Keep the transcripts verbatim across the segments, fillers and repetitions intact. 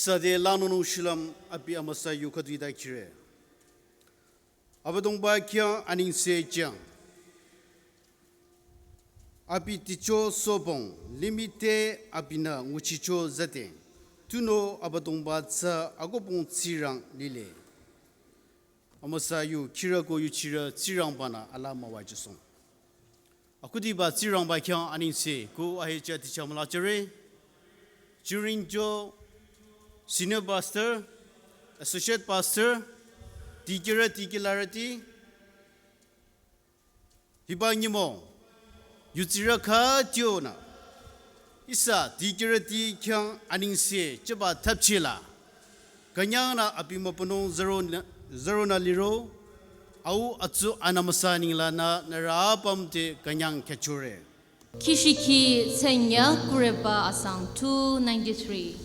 Sade langnung shulüm abi amüsa yu khüdu-i dakhire. Abüdongba khyang anengse jang. Abi ticho sobong limih te abinü nguchicho züde. Tunüo Abüdongba tsü akobong Tsingrang lile. Amüsa yu khirü ko yuchirü Tsingrangba-nü alaa müwajüsohng. Akhudiba Tsingrangba khyang anengse ko ahecha ticha mülachore. Chirinjo Senior Pastor, Associate Pastor, dikehrü dikehlarüti, hiba nyümong yutsirü khüdunü ihsa dikehrüti khyang anengse jüba thapchila künyangnü abi mübünung züronü, züronü liro, au atsu anü amüsa nenglanü nührü apüm te künyang khyüchore. Kishiki tsenya kureba asang two ninety-three.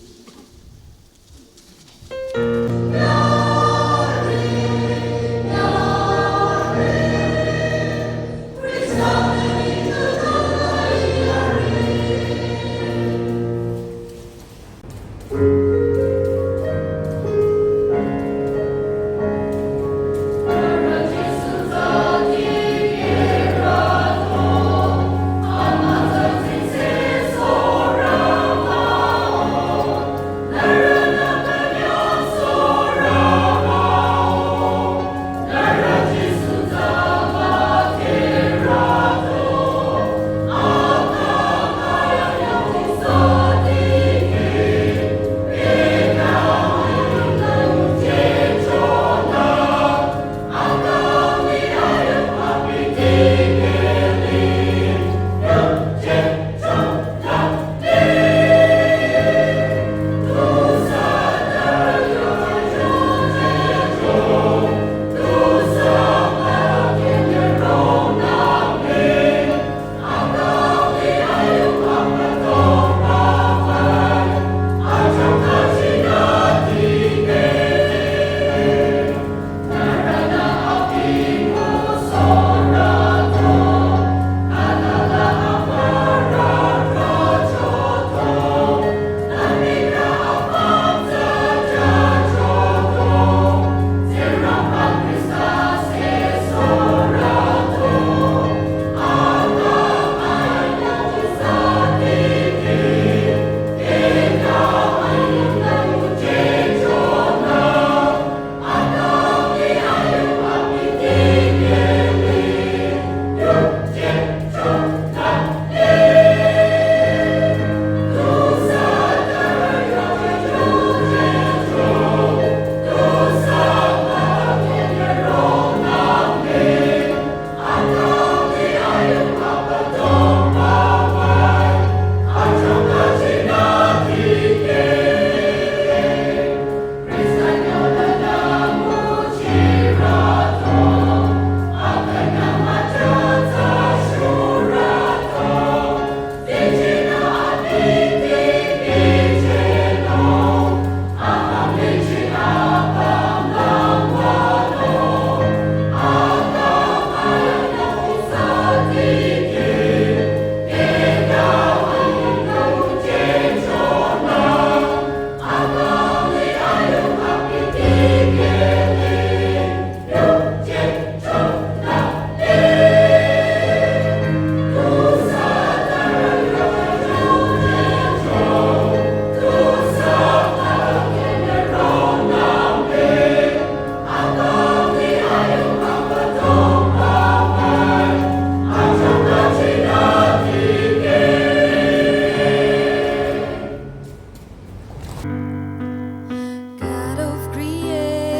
God of creation,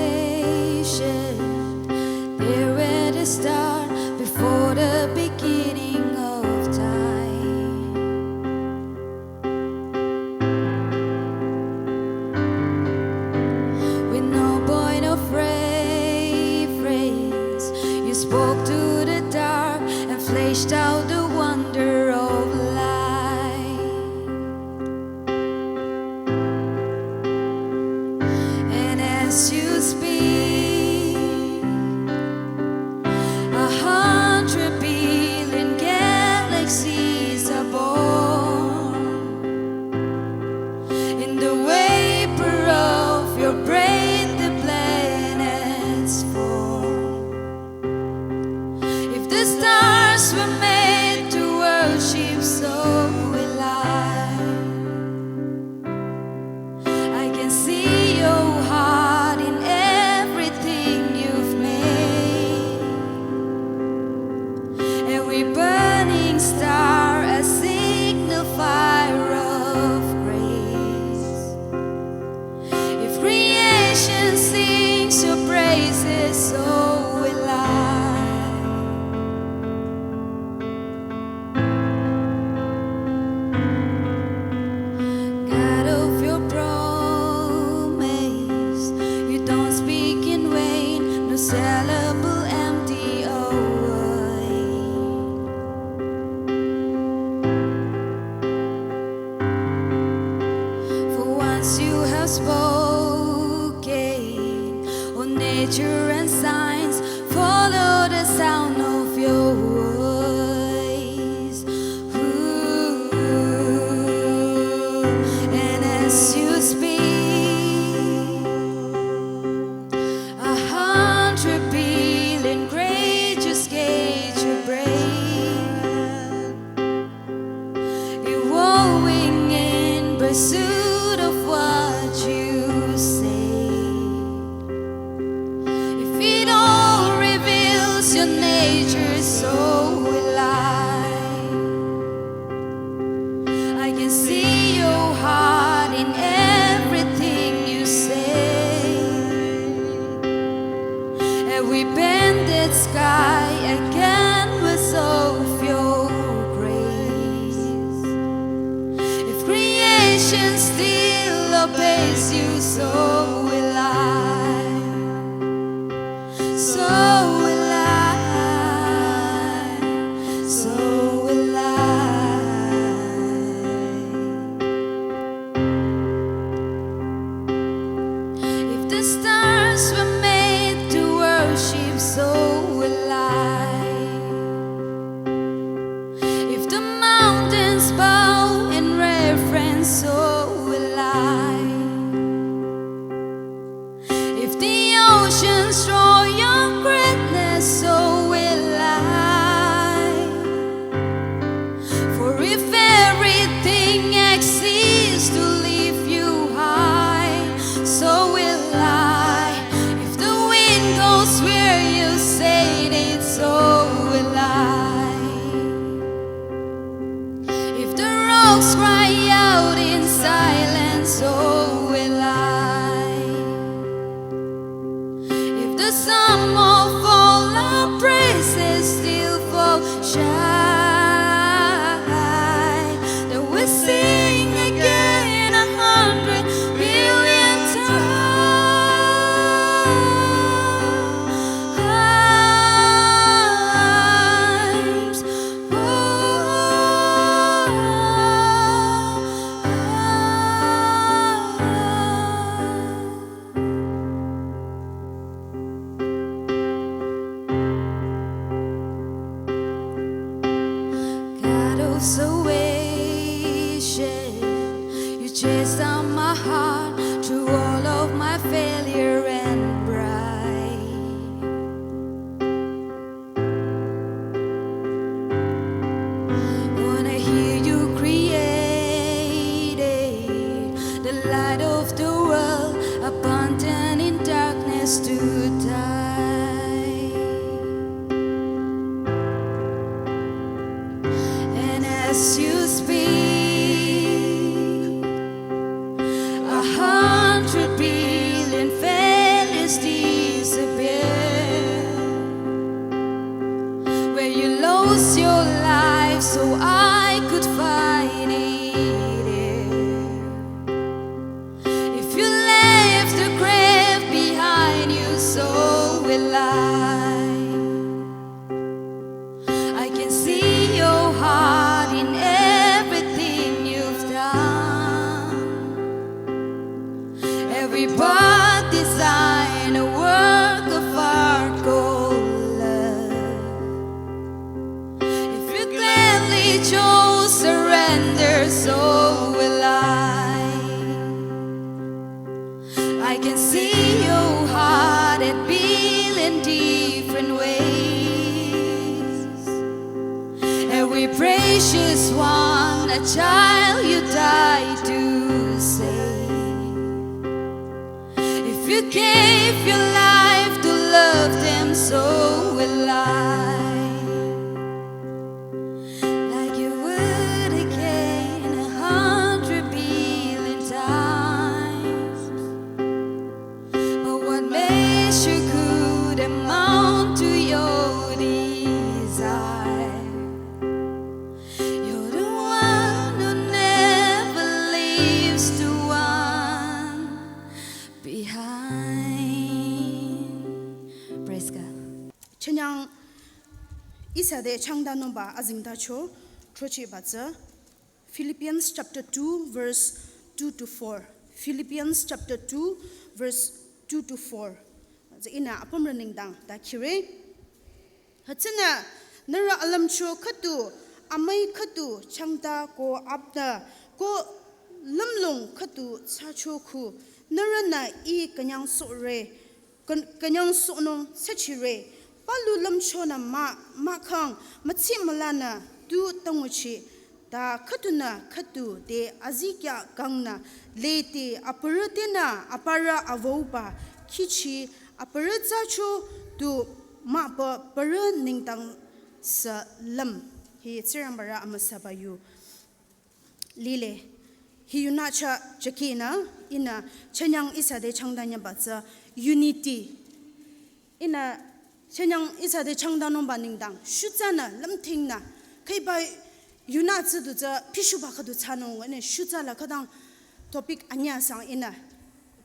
there were the stars before the beginning of time. With no point of reference, you spoke to the dark and fleshed out the wonder of life. And as you speak, a hundred billion galaxies are born. In the vapor We're made to worship, so will I. I can see your heart in everything you've made. Every burning star, a signifier of grace. If creation sings your praises, so will I. God of your promise, you don't speak in vain, no syllable empty away. For once you have spoken, all nature and science follow the sound of your voice. Ooh, and as you speak, a hundred billion creatures gauge your breath, evolving in pursuit of what you say. If it all reveals your nature, so will I. I can see your heart in everything you say. Every bended sky, a canvas of your grace. If creation still obeys you, so will I. So will I. So will I. If the stars were made to worship, so will I. If the mountains bow in reverence, so will I. If the oceans roar your greatness, so will I. For if everything exists to lift you high, so will I. If the wind goes where you say it, so will I. If the rocks cry out in silence, so will I. If the sum of all our praises still fall shy, then we'll sing again a hundred billion times. God of salvation, you chase down my heart through all of my failure and pride. On a hill you created, the light of the world, abandoned in darkness to die. And as you speak, a hundred billion failures disappear. Where you lost your life so I could find it here. If you left the grave behind you, so will I. I can see your heart in everything you've done. Every path designed, a work of art called love. If you gladly chose surrender, Precious one, a child you died to save. If you gave your life to love them, so will I. Like you would again a hundred billion times. But what makes you good amount to your desire? You're the one who never leaves the one behind. Praise God. Chanyang ihsa te changdanungba azingdacho throchehba tsü Philippians chapter two verse two to four. Philippians chapter two verse two to four. Tsü ihnü apümrü nengdang ta khire. Hütsünü nührü alümcho khüdu, amüi khüdu, changda ko apda ko lümlong khüdu thsacho khu nührünü ih künyangsohre, kün-, künyangsohnung thsachire, palu lümchonü mah, mahkhang mütsi mülanü tu tanguchi, ta khüdunü khüdu te azikyah kangnü lede aparü tenü aparü avüuba khichi aparü thsacho tu mahpa parü nengdang sü lüm. Hi Tsingrangbarü amüsaba yu lile. Hi yunü chah chakinü ihnü chanyang ihsa te changdanyaba tsü unity. Ihnü chanyang ihsa te changdanungba nengdang shutsanü lümthingnü khüiba yunü tsü du tsü pishuba khüdu thsanung wünü shutsa la khüdang topic anyüh sang ihnü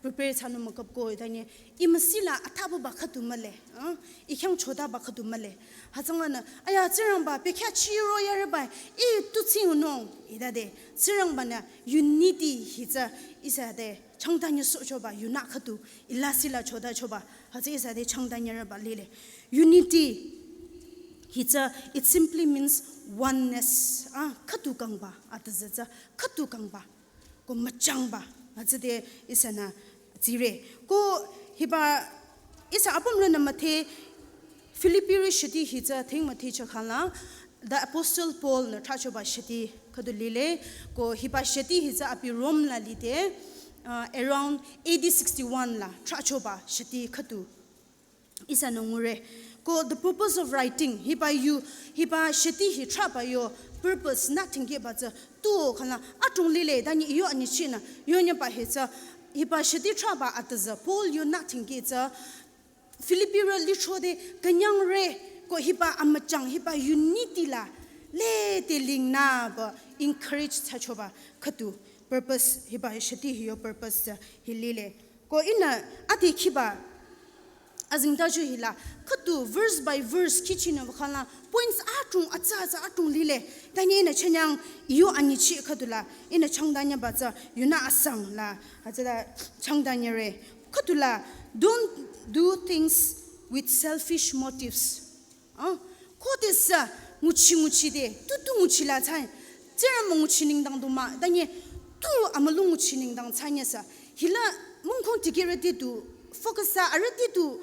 prepare thsanung müküp ko, itanyi ih müsila athapüba khüdu mühle, ah, ih khyang chodaba khüdu mühle. Hütsünglanü, aya, Tsingrangba, bekhyah chiro yareba, ih tu tsingnung, itade, Tsingrangbanü unity hi tsü ihsa te changdanyüsohchoba, yunü khüdu, ih lasih la chodachoba, hütsü ihsa te changdanyüreba lile. Unity hi tsü, it simply means oneness, ah, khüdu kangba, atüzü tsü, khüdu kangba. Ko müchangba, hütsüde ihsanü tsire. Ko hiba ihsa apümrünü müdhe Philippirü shiti hi tsü thing müdhe chakhala, the Apostle Paul nü thrachoba shiti khüdu lile. Ko hiba shiti hi tsü abi Rome la lide, uh, around A D sixty-one la thrachoba shiti khüdu ihsanü ngure. Ko the purpose of writing, hiba yu, hiba shiti hi thraba yo purpose nü thingkehba tsü tu khala adrong lile, tanyi iyo anyichinü, yonyüba hi tsü, hiba shiti thraba atüzü, Paul yonü thingkeh tsü, Philippirü lichode künyangre, ko hiba amüchang, hiba unity la, lede lingnüba encourage thsachoba khüdu purpose, hiba shiti hi yo purpose tsü hi lile. Ko ihnü ade khiba azingdacho hila, khüdu verse by verse khichinü wükhala, points adrong atsa atsa adrong lile. Tanyi ihnü chanyang iyo anyichi khüdu la, ihnü changdanyüba tsü yunü asang la, hütsüla changdanyüre. Khüdu la, don't do things with selfish motives. Ah, khodesü nguchi nguchide, tutu nguchila thsa, Tsingrangba nguchi nengdang du mah, tanyi tu amülung nguchi nengdang thsanyesü. Hila mungkhong dikehrüti du, focus thsa arüti du,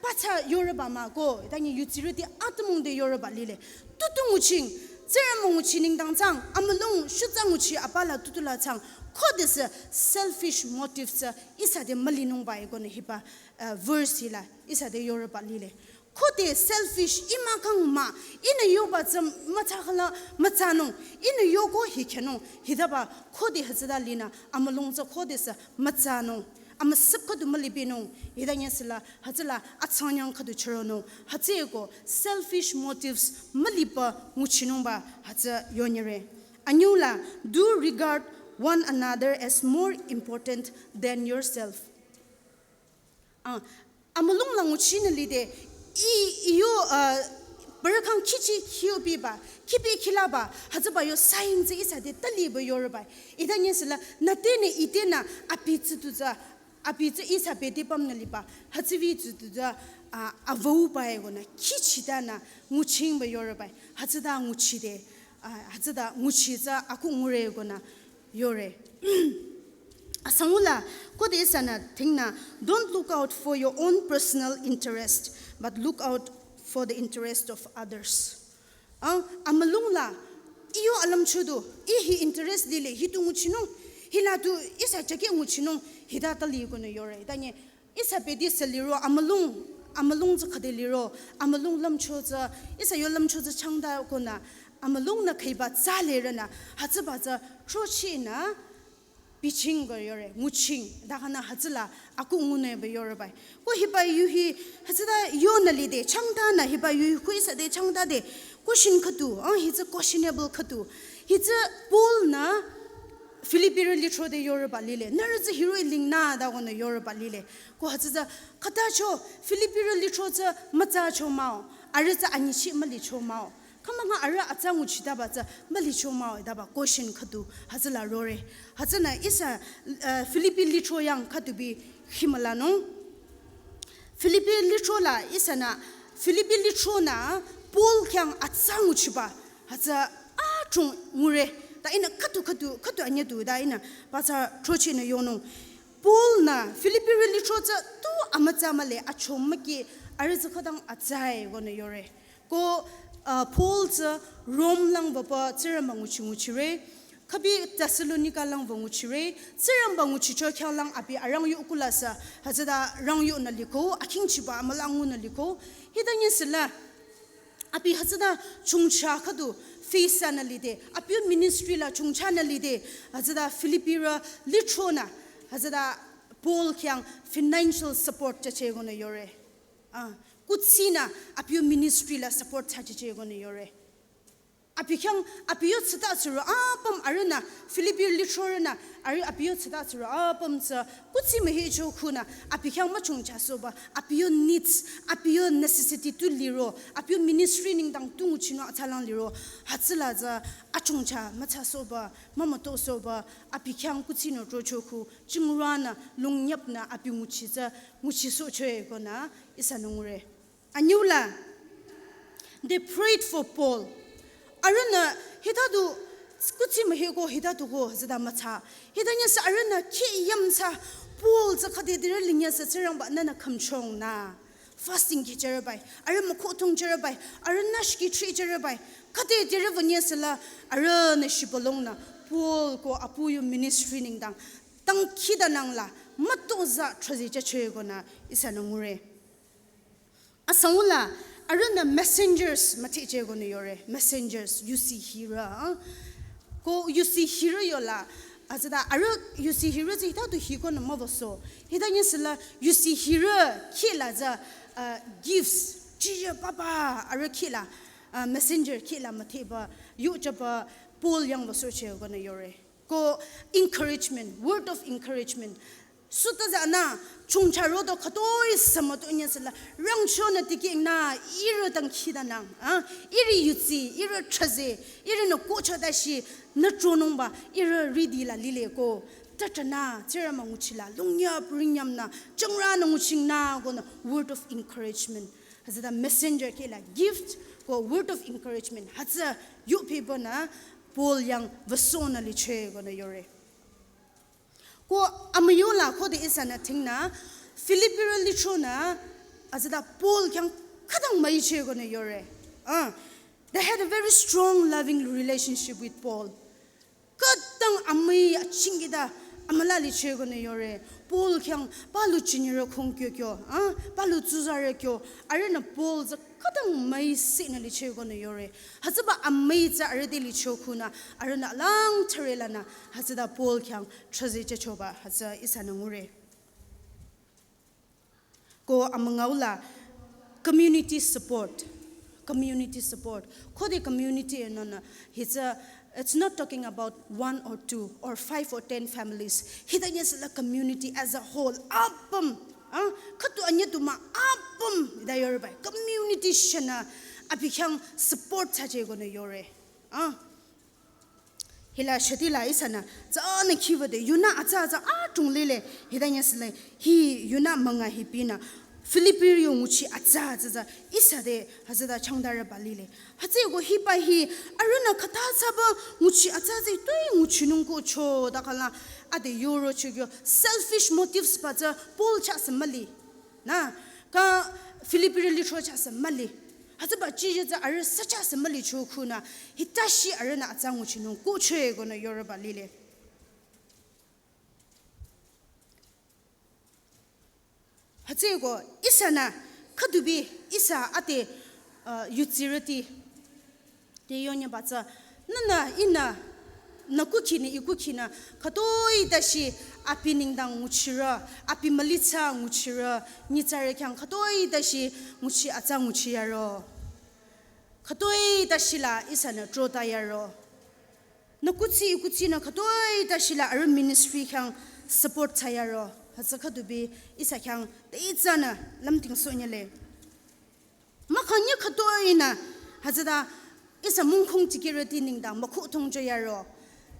patsa yoreba mah ko, tanyi yudsirüti atümung te yoreba lile. Tutu nguching, Tsingrangba nguchi nengdang thsang, amülung shutsa nguchi apala tutu la thsang, khodesü selfish motives tsü ihsa te mülinungba ekonü hiba, uh, verse hila, ihsa te yoreba lile. Khode selfish, ih mahkhang mah, ihnü yoba tsü mütsa khala mütsanung, ihnü yoko hi khyünung, hitaba khode hütsüta linü, amülung tsü khodesü mütsanung, amüsüp khüdu mülibenung, hitanyesüla, hütsüla atsanyang khüdu chüronung, hütsüeko selfish motives müliba nguchinungba hütsü yonyüre. Anyüla, do regard one another as more important than yourself. Ah, amülung la nguchinü lide, ih, iyo, ah, bürü khyang khichi khiu biba, khibi khilaba, hütsüba yo sign tsü ihsa te taliba yoreba. Hitanyesüla, nü tenü, ih tenü, abi tsü tu tsü, abi tsü ihsa bete pümnü liba, hütsübi tsü tu tsü, ah, avüuba ekonü, khichitanü, nguchingba yoreba, hütsüta nguchide, ah, hütsüta nguchi tsü, aku ngure ekonü, yore. Asangula, khode ihsanü thingnü, don't look out for your own personal interest, but look out for the interest of others. Ah, amülung la, Iyo alümcho du, ih hi interest lile, hi tu nguchinung, hila tu ihsa chake nguchinung, hita tali konü yore. Tanye, ihsa pedi se liro, amülung, amülung tsü khade liro, amülung lümcho tsü, ihsa yo lümcho tsü changda konü, amülung nü khaiba tsü le rünü, hütsüba tsü, throcheh nü, biching ko yore, nguching, dakhana hütsüla, aku ngunü ba yore bai. Ko hiba yu hi, hütsüta yonü lide, changda nü hiba yu hi, ko ihsa de changda de, question khüdu, ah, hi tsü questionable khüdu. Hi tsü Paul nü Philippirü lithro de yore ba lile, nührü tsü hiro-i lingnü da konü yore ba lile. Ko hütsü tsü, khüta cho, Philippirü lithro tsü mütsa cho mah-o, arüh tsü anyichi müli cho mah-o. Khümanga arüh atsa nguchitaba tsü mülicho mah-o itaba question khüdu hütsüla rore. Hütsünü ihsa, eh, Philippi lithro yang khüdu bi himülanung. Philippi lithro la ihsanü, Philippi lithro nü Paul khyang atsa nguchiba. Hütsü achung ngure. Ta ihnü khüdu khüdu, khüdu anyüdu ta ihnü pathsa throcheh nü yonung. Paul nü Philippirü lithro tsü tu amütsa mühle achomüki arüh tsü khütang atsa-i konü yore. Ko, ah, Paul tsü Rome lang wüpü Tsingrangba nguchi nguchire, khübi Thessalonica lang wü nguchire, Tsingrangba nguchicho khyanglang abi arangyo kulasü, hütsüta rangyo nü liko, akhingchiba amüla ngunü liko, hitanye süla, abi hütsüta chongcha khüdu, fisa nü lide, abi ministry la chongcha nü lide, hütsüta Philippirü lithro nü, hütsüta Paul khyang financial support chache konü yore. Ah, kuthsi nü abiyo ministry la support thsachiche konü yore. Abi khyang abiyo tsüta tsürü apüm arühnü Philippi lithro rünü arüh abiyo tsüta tsürü apüm tsü kuthsi mühicho khunü abi khyang müchongcha soba abiyo needs, abiyo necessity tu liro, abiyo ministry nengdang tu nguchinung atsalang liro, hütsüla tsü achongcha mütsa soba, mümüto soba, abi khyang kuthsi nü throcho khu, Tsingrang nü, longnyap nü, abi nguchi tsü, nguchisohcho-e konü, ihsanü ngure. Anyüla, they prayed for Paul. Arühnü, hita du, kuthsi mühiko, hita du ko, zida mütsa. Hitanye sü arühnü, khi yam tsü, Paul tsü khüde dire linye sü Tsingrangba nünü khümchong nü. Fasting ki jere bai, arüh mükotong jere bai, arüh nashki tri jere bai. Khüde dire wünye süla, arühnü shibülung nü, Paul ko apuyo ministry nengdang. Tang khida nang la, mütozah thrazi chache konü, ihsanü ngure. Asangula, arühnü messengers müthiche konü yore, messengers, yusi hirü, ah. Ko yusi hirü yola, azada arüh yusi hirü tsü hita du hi konü müwüsoh. Hitanye süla yusi hirü khila tsü, ah, gifts, jije papa, arüh khila, ah, messenger khila müthiba, yuchaba, Paul yang wüsohche konü yore. Ko encouragement, word of encouragement. Süta tsü anü, chongcha rodo khütoi sü mütonye süla, rangchonü tikingnü, ihrü tang khida nang, ah, ihrü yusi, ihrü thrazi, ihrünü kohcho dashi, nü tronungba, ihrü ridi la lile ko, tata nü, Tsingrangba nguchila, longnyap, ringyam nü, Tsingrang nü nguching nü, konü, word of encouragement. Hütsüta messenger khila, gift, ko word of encouragement. Hütsü, yu people nü, Paul yang, wüsohnü licheh, konü yore. Ko amüyola khode ihsanü thingnü, Philippirü lithro nü, azada Paul khyang khütang müiche konü yore. Ah, they had a very strong loving relationship with Paul. Khütang amüi achingkida amüla licheh konü yore. Paul khyang palu chinyere khong kyo kyo, ah, palu tsuzare kyo. Arühnü Paul tsü khütang müi sinü licheh konü yore. Hütsüba amüi tsü arüh te licho khunü, arühnü lang thare lanü, hütsüta Paul khyang thrazi chachoba, hütsü ihsanü ngure. Ko amüngaula community support. Community support. Khode community enona, it's a, it's not talking about one or two or five or ten families. Hitanye süla community as a whole. Apüm. Ah, khüdu anyüdu mah apüm. Da yore bai. Community shanü abi khyang support thsache konü yore. Ah. Hila shati la ihsanü, tsünü khiwüde, yunü atsa atsa atung lile, hitanye süle, hi yunü münga hi pinü, Philippi yo nguchi atsa atsa atsa, ihsa de, hütsüta changdareba lile. Hütsüeko hiba hi, arühnü khüta tsüba nguchi atsa atsa toi nguchinung ko cho, da khala, ade yoro chokyo, selfish motives ba tsü, Paul chah sü müli. Nü, ka Philippirü lithro chah sü müli. Hütsüba chiji tsü arüh sücha sü mülicho khunü, hitashi arühnü atsa nguchinung kuchwe konü yoreba lile. Hütsüeko ihsanü khüdubi ihsa ate, uh, yutsirüti te yonyeba tsü, nünü ihnü nü kukhinü i kukhinü khütoi tashi abi nengdang nguchirü, abi mülitsa nguchirü, nyitsarü khyang khütoi tashi nguchi atsa nguchiyaro. Khütoi tashi la ihsanü trotayaro. Nü kuthsi i kuthsinü khütoi tashi la arüh ministry khyang support thsayaro. Hütsü khüdubi ihsa khyang te itsünü lümting sonyele. Mahkhang nyi khütoinü, hütsüta ihsa mungkhung tikehrüti nengdang mükhu thongchoyaro,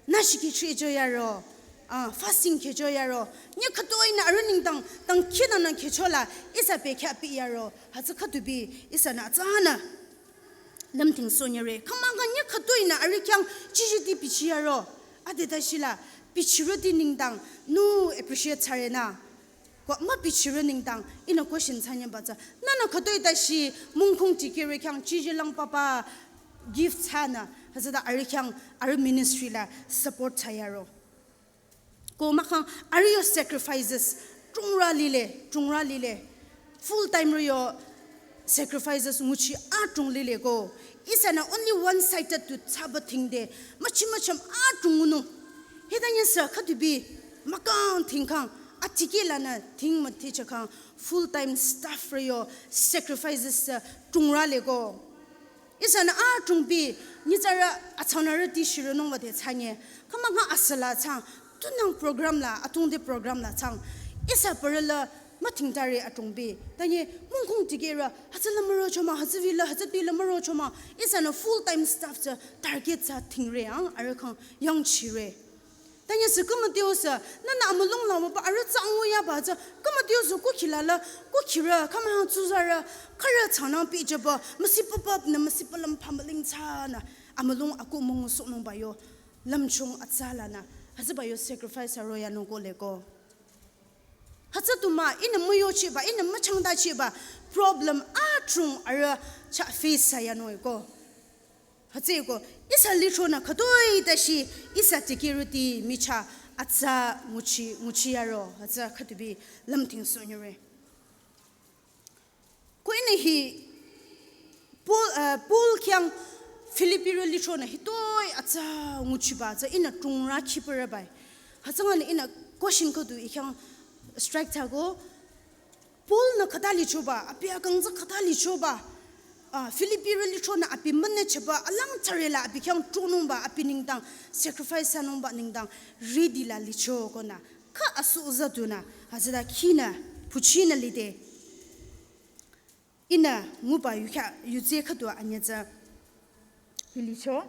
nü shiki chrichoyaro, ah, fasting khechoyaro, nyi khütoinü arüh nengdang dangkhidangnang khechola ihsa pekya piyaro, hütsü khüdubi ihsanü atsanü lümting sonyere. Khamahkhang nyi khütoinü arüh khyang chijiti bichiyaro, adeta shila bichirüti nengdang nü appreciate thsarenü. Ko mübichirü nengdang ihnü question thsanyeba tsü, nünü khütoi tashi mungkhung tikehrü khyang chiji lang papa gift thsanü, hütsüta arüh khyang arüh ministry la support thsayaro. Ko mahkhang arüh yo sacrifices chungrü lile, chungrü lile. Full time rü yo sacrifices nguchi achung lile ko. Ihsanü only one sided to thsaba thingde, müchi mücham achung ngunung. Hitanyesü khüdubi mükang thingkhang atikehlanü thing mütichakhang full time staff rü yo sacrifices, uh, chungrü le ko. Ihsanü achungbi nyitsarü atsaunürüti shirünung wüde thsanye. Khamahkhang asüla thsang, tunang program la, atungde program la thsang. Ihsa parü la mütingtare achungbi. Tanye mungkhung tikehrü, hütsüla mürocho mah, hütsüvila, hütsütila mürocho mah. Ihsanü full time staff tsü target thsa thingre ang, arüh khyang yangchire. Tanyesü kümüteo sü, nünü amülung la wüba arüh tsü angoyaba tsü, kümüteo sü kukhila la, kukhirü, khamahkhang tsuzarü, khürü thsanang pijüba, müsipüpüp nü müsipülüm phamüling thsanü, amülung aku müngusohnungba yo, lümchung atsalanü, hütsüba yo sacrifice aroyanung ko le ko. Hütsü tu mah, ihnü müyochiba, ihnü müchangdachiba, problem achung arüh chah face thsayanung ko. Hütsüeko, ihsa lithronü khütoi tashi, ihsa tikehrüti michah atsa nguchi, nguchiyaro, hütsü khüdubi lümting sonyere. Ko ihnü hi Paul, uh, Paul khyang Philippirü lithronü hitoi atsa nguchiba, tsü ihnü chungrü khipürü bai. Hütsüngani ihnü question khüdu i khyang strike thsako, Paul-nü khüta lichoba, abi akang tsü khüta lichoba. Ah, Philippirü lithronü abi münecheba, alang tsarela abi khyang tronungba, abi nengdang sacrifice thsanungba nengdang ready la licho konü. Kha asu uzatunü, hütsüta khinü, puchinü lide. Ihnü nguba yukha, yutse khüdu anyütsü. Hi licho.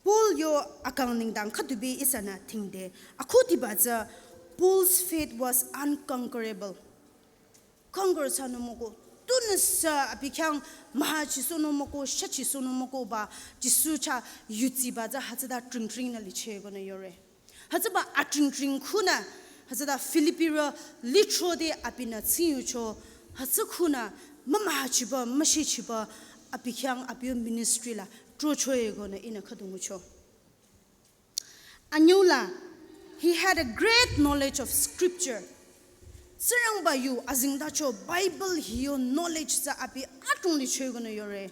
Paul yo akang nengdang khüdubi ihsanü thingde. Akhudiba tsü, Paul's faith was unconquerable. Conquer thsanung müko. Tunüsü abi khyang mühachisohnung müko, shachisohnung mükoba, Jisu chah yudsiba tsü hütsüta tringtringnü licho konü yore. Hütsüba atringtring khunü, hütsüta Philippirü lithro de abinü tsiyucho, hütsü khunü mümühachiba, müshichiba, abi khyang abi yo ministry la trocho-e konü ihnü khüdu ngucho. Anyüla, he had a great knowledge of scripture. Tsingrangba yu azengtacho Bible hi yo knowledge tsü abi adrong licho-e konü yore.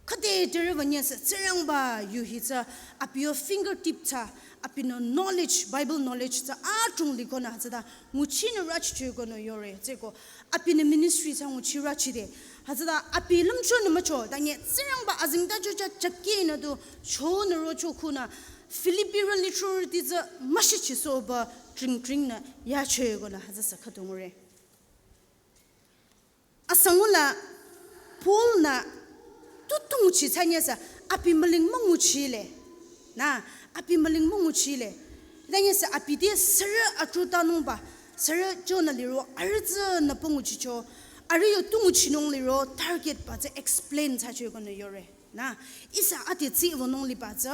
Khüde tere wünyesü Tsingrangba yu hi tsü abi yo fingertip tsü abinü knowledge, Bible knowledge tsü adrong likonü hütsüta nguchinü rüchicho-e konü yore. Tsüko abinü ministry tsü nguchi rüchide. Hütsüta abi lümchonü mücho, tanye Tsingrangba azengtacho chah chapkinü du chonü rocho khunü Philippirü lithrorüti tsü müshichisohba tringtringnü yacho-e konü hütsüsü khüdu ngure. Asangula Paul-nü tutu nguchi thsanyesü abi müling münguchile. Nü, abi müling münguchile. Thanyesü abi te sürü atrutanungba, sürü chonü liro, arüh tsünü pünguchicho, arüh yo tu nguchinung liro, target ba tsü explain thsacho-e konü yore. Nü, ihsa ade tsü wünung liba tsü,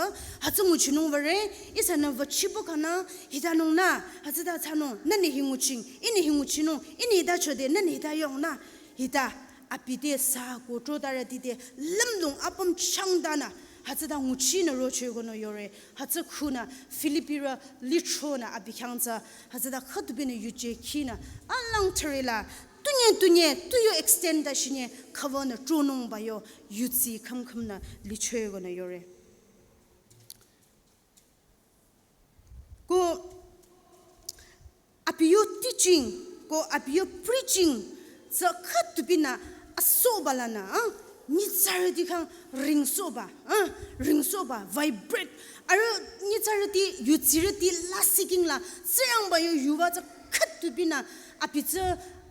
hütsü nguchinung würe, ihsanü wüchibo kanü, hitanung nü, hütsüta thsanung, nünü hi nguching, ihnü hi nguchinung, ihnü hita chode, nünü hita yongnü, hita, Abi te sa ko tro tarüti te lümlong apüm changdanü, hütsüta nguchinü rocho konü yore, hütsü khunü Filipirü litronü abi khyang tsü, hütsüta khütubinü yuje khinü, alang thürila, tunye tunye, to your extent ta shinye, khavanü tronungba yo, yutsi kham khamnü licho konü yore. Ko abi yo teaching, ko abi yo preaching, tsü khütubinü asoba lanü, ah, nyitsarüti khyang ringsoba, ah, ringsoba, vibrate. Arüh nyitsarüti, yutsirüti, la seeking la, Tsingrangba yo yuva tsü khütubinü, abi tsü,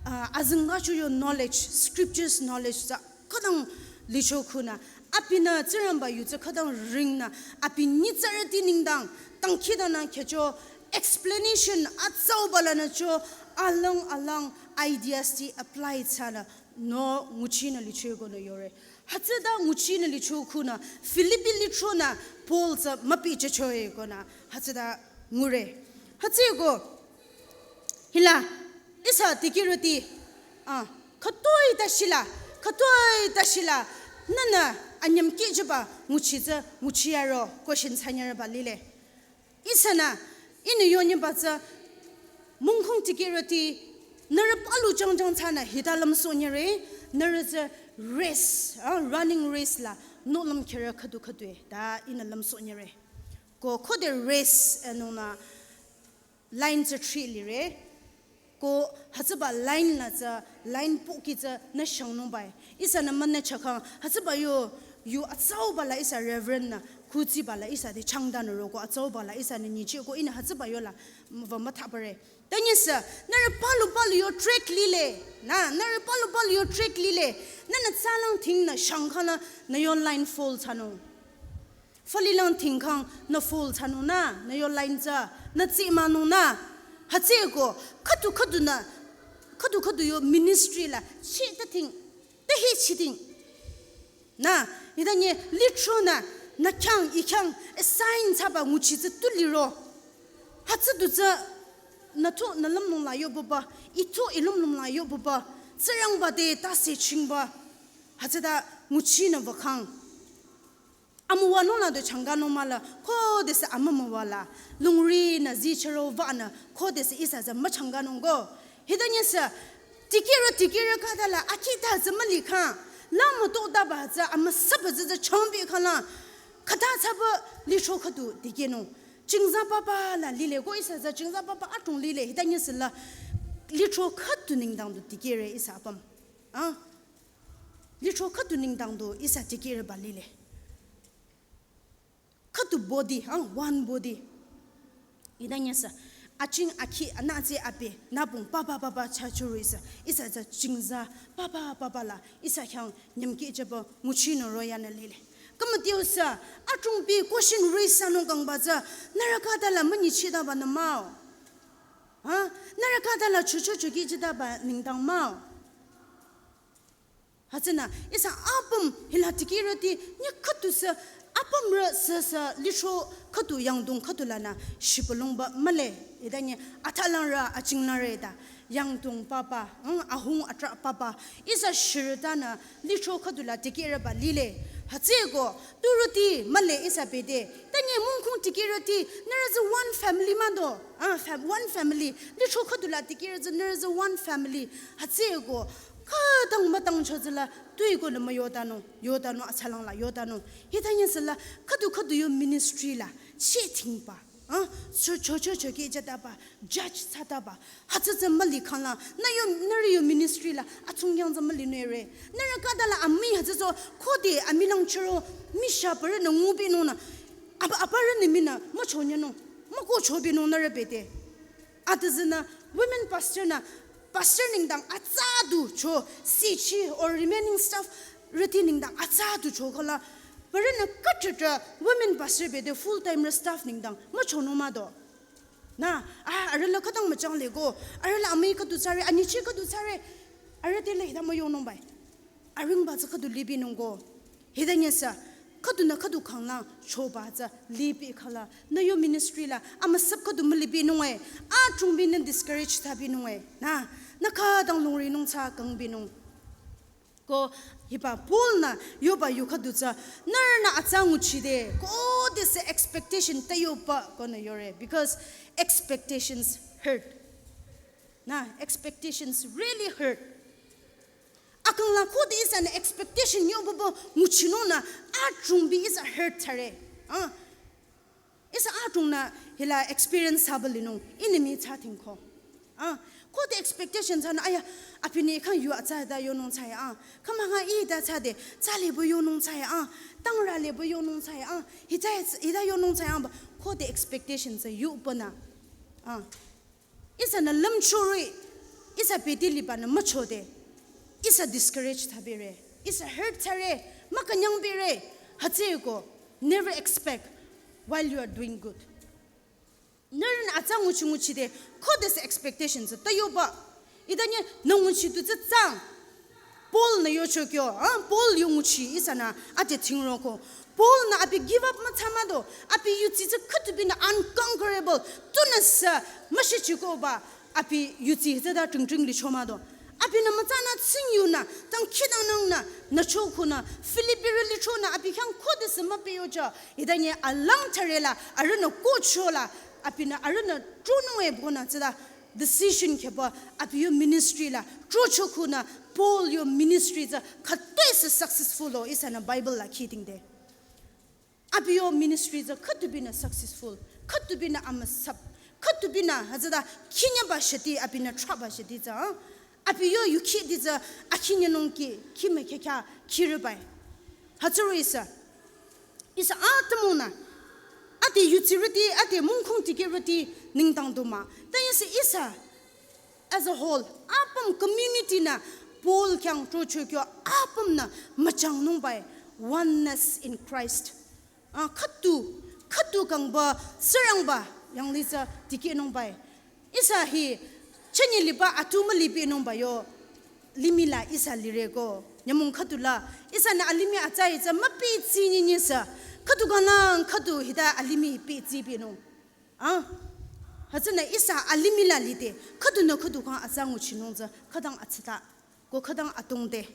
ah, azingba cho yo knowledge, scriptures knowledge tsü khütang licho khunü, abinü Tsingrangba yu tsü khütang ringnü, abi nyitsarüti nengdang, tangkhidanü khecho, explanation atsauba lanü cho, alang alang ideas ti apply thsanü, no nguchinü licho konü yore. Hütsüta nguchinü licho khunü, Filipi litronü, Paul tsü müpi chechoe konü, hütsüta ngure. Hütsüeko, hila, ihsa dikehrüti, ah, khütoi ta shila, khütoi ta shila, nünü anyüm kihjüba nguchi tsü nguchi yaro question thsanyüreba lile. Ihsanü, ihnü yonyüba tsü, mungkhung dikehrüti, nührü palu jangjang thsanü hita lümsohnyüre, nührü tsü race, ah, running race la, nohlüm kherü khüdu khüdue, ta ihnü lümsohnyüre. Ko khode race, eh, nungnü, line tsü three lire. Ko hütsüba line la tsü, line pohki tsü nü shangnungbai. Ihsanü münü chakhang, hütsüba yo, yu atsauba la ihsa reverend nü, khutsiba la ihsa te changdanü ro ko atsauba la ihsanü nyicheh ko ihnü hütsüba yo la, m-, va müthapare. Tanyisü, nührü palu palu yo track lile, na, nührü palu palu yo track lile, nünü tsalang thingnü shangkhanü, nü yo line fall thsanung. Falilang thingkhang nü fall thsanung nü, nü yo line tsü, nü tsi manung nü. Hütsüeko, khüdu khüdunü, khüdu khüdu yo ministry la, chi ta thing, ta hi chi thing. Nü, ita nye litronü, nü khyang, i khyang, assign thsaba nguchi tsü tu liro. Hütsü du tsü, nü tu, nü lümlong la yo buba, i tu, i lümlong la yo buba, Tsingrangba te ta se chingba. Hütsüta nguchinü vakhang. Amüwanung la du changkanung mah la, khodesü amümüwa la, lungrinü zichero vanü, khodesü ihsa tsü müchangkanung ko. Hitanyisü, dikehrü, dikehrü khüta la, akhi ta tsü mülikhang, la mütotaba tsü, amüsaba tsü tsü changbi khala, khüta thsaba litro khüdu dikehnung. Chingza papa la lile ko ihsa tsü chingza papa adrong lile, hitanyisü la, litro khüdu nengdang du dikehre ihsa apüm. Ah? Litro khüdu nengdang du ihsa dikehreba lile. Khüdu body, ah, one body. Hitanyisü, aching akhi, anütsi api, nübong papa papa chachurü ihsa, ihsa tsü chingza papa papa la, ihsa khyang nyümkijüba nguchinü royanü lile. Kümütiusü, adrongbi question raise thsanung kangba tsü, nührü khüta la münyichidaba nü mah-o. Ha? Nührü khüta la chocho chokijüdaba nengdang mah-o. Hütsünü, ihsa apüm hila dikehrüti, nyi khüdusü, apümrü süsü, litro khüdu yangdong khüdu lanü, shibülungba mühle, hitanye, athalangrü, achinglangrü ta, yangdong papa, hmm, ahung atrah papa, ihsa shirütanü, litro khüdu la dikehreba lile, hütsüeko, turüti mühle ihsa bete, tanye mungkhung dikehrüti, nührü tsü one family mah do, ah, fam-, one family, litro khüdu la dikehrü tsü nührü tsü one family, hütsüeko, khütang mütang chotsüla, tuikonü müyotanung, yotanung, atsalang la, yotanung. Hitanyisüla, khüdu khüdu yo ministry la, chi thingba, ah, cho, cho, cho, chokijüdaba, judge thsadaba, hütsü tsü mülikhang la, nü yo, nührü yo ministry la, atsungkyang tsü mülinüre. Nührü khüta la amii hütsü tsü, khode amilang chüro, misha parünü ngubinungnü, aba, aparünü minü, müchonyanung, mükochobinung nührü bete. Atüzünü women pastor nü, pastor nengdang atsa du cho, sichi or remaining staff rüti nengdang atsa du cho khala, parünü khütata women pastor bete full time rü staff nengdang müchonung mah do. Nü, ah, arüh la khütang müchang le ko, arüh la amii khüdu thsare, anyichi khüdu thsare, arüh te le hita müyonungbai. Aringba tsü khüdu libinung ko. Hitanyisü, khüdunü khüdu khanglang choba tsü libi khala. Nü yo ministry la, amüsap khüdu mülibinung e. Adrongbi nü discourage thsabinung e. Nü, nü khütang lungrinung tsü kangbinung. Ko hiba Paul-nü yoba yu khüdu tsü, nührünü atsa nguchide, khodesü expectation ta yoba konü yore, because expectations hurt. Na, expectations really hurt. Akang la khode ihsanü expectation yoba nguchinungnü, adrong bi ihsa hurt thsare. Ah, ihsa adrongnü hila experience thsaba linung, enemy thsa tingko. Ah, khode expectation thsanü, aya, abinü khang yu atsa hita yonung thsae, ah, khama nga ita thsade, thsa lebo yonung thsae, ah, tangra lebo yonung thsae, ah, hita, hita yonung thsae, ah, ba, khode expectation thsa yobanü. Ah, ihsanü lümchore, ihsa bete libanü müchode, ihsa discourage thsabere, ihsa hurt thsare, mükünyang bere, hütsüeko, never expect while you are doing good. Nührünü atsa nguchi nguchide, khodesü expectation tsü ta yoba. Ita nye nü nguchi tu tsü tsang. Paul-nü yocho kyo, ah, Paul yo nguchi ihsanü ate thingroko. Paul-nü abi give up müthsa mah do, abi yudsi tsü khüdu binü unconquerable, tunüsü müshichikoba, abi yudsi hütsüta tring tring licho mah do. Abinü mütsanü tsingyunü, tang khidangnangnü, nücho khunü, Filipirü lichonü, abi khyang khodesü müpehyocha, ita nye alang thsare la, arühnü kocho la, abinü arühnü tronung-e bonü tsüta decision kheba, abi yo ministry la, trocho khunü, Paul yo ministry tsü, khütoi sü successful o, ihsanü Bible la khidingde. Abi yo ministry tsü khüdu binü successful, khüdu binü amüsap, khüdu binü hütsüta khinyaba shiti, abinü trahba shiti tsü, ah? Abi yo yukhidi tsü akhinyanung ki, khime khe kya, khiribai. Hütsüro ihsa. Ihsa atümungnü, ade yudsirüti, ade mungkhung dikehrüti nengdang du mah. Ta ihsa, ihsa as a whole, apüm community nü Paul khyang trocho kyo apümnü müchangnungbai, oneness in Christ. Ah, khüdu, khüdu kangba, Tsingrangba, yanglih tsü dikehnungbai. Ihsa hi, chünye liba atu mülipehnungba yo, limih la ihsa lireko. Nyümong khüdu la, ihsanü alimih atsa hi tsü müpehchi nyinyi sü. Khüdu kanang, khüdu hita alimih pehchipehnung. Ah, hütsünü ihsa alimih la lide, khüdunü khüdu khyang atsa nguchinung tsü, khütang atsata, ko khütang atongde.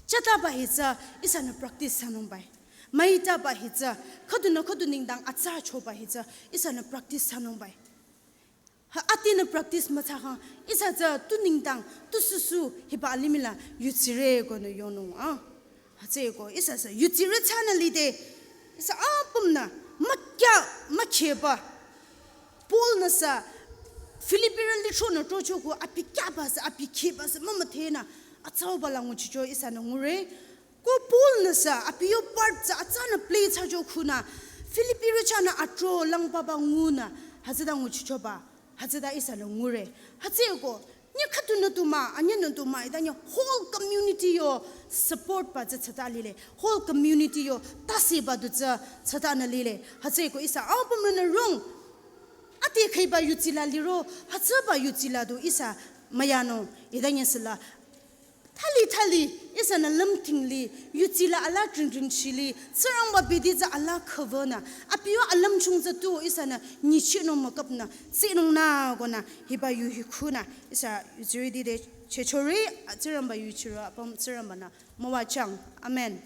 Chataba hi tsü, ihsanü practice thsanungbai. Müitaba hi tsü, khüdunü khüdu nengdang atsa choba hi tsü, ihsanü practice thsanungbai. Ha, atinü practice müthsakhang, ihsa tsü tu nengdang, tu süsü, hiba alimih la, yudsire konü yonung, ah. Hütsüeko, ihsa sü, yudsire thsanü lide, ihsa apümnü, mükya, mükheba. Paul-nü sü, Filipirü lichonü trocho khu, abi kyaba sü, abi kheba sü, mümüdhenü, atsauba la nguchicho ihsanü ngure. Ko Paul-nü sü, abi yo part tsü, atsanü play thsacho khunü, Filipirü chahnü atro langpaba ngunü, hütsüta nguchichoba. Hütsüta ihsanü ngure. Hütsüeko, nye khüdunü tu mah, anyenü tu mah, ita nye whole community yo support ba tsü tsata lile. Whole community yo tasiba du tsü tsatanü lile. Hütsüeko ihsa apümnü rung. Ate khaiba yudsi la liro, hütsüba yudsi la du ihsa müyanung. Ita nye süla thali thali, ihsanü lümting li, yudsi la ala tring tring chili, Tsingrangba bete tsü ala khüvanü, abi yo alümchung tsü tu ihsanü nyichinung mükapnü, tsinungnü konü, hiba yu hi khunü, ihsa yudsirüti te chechore, Tsingrangba yuchirü, apüm Tsingrangba-nü müwajüng. Amen.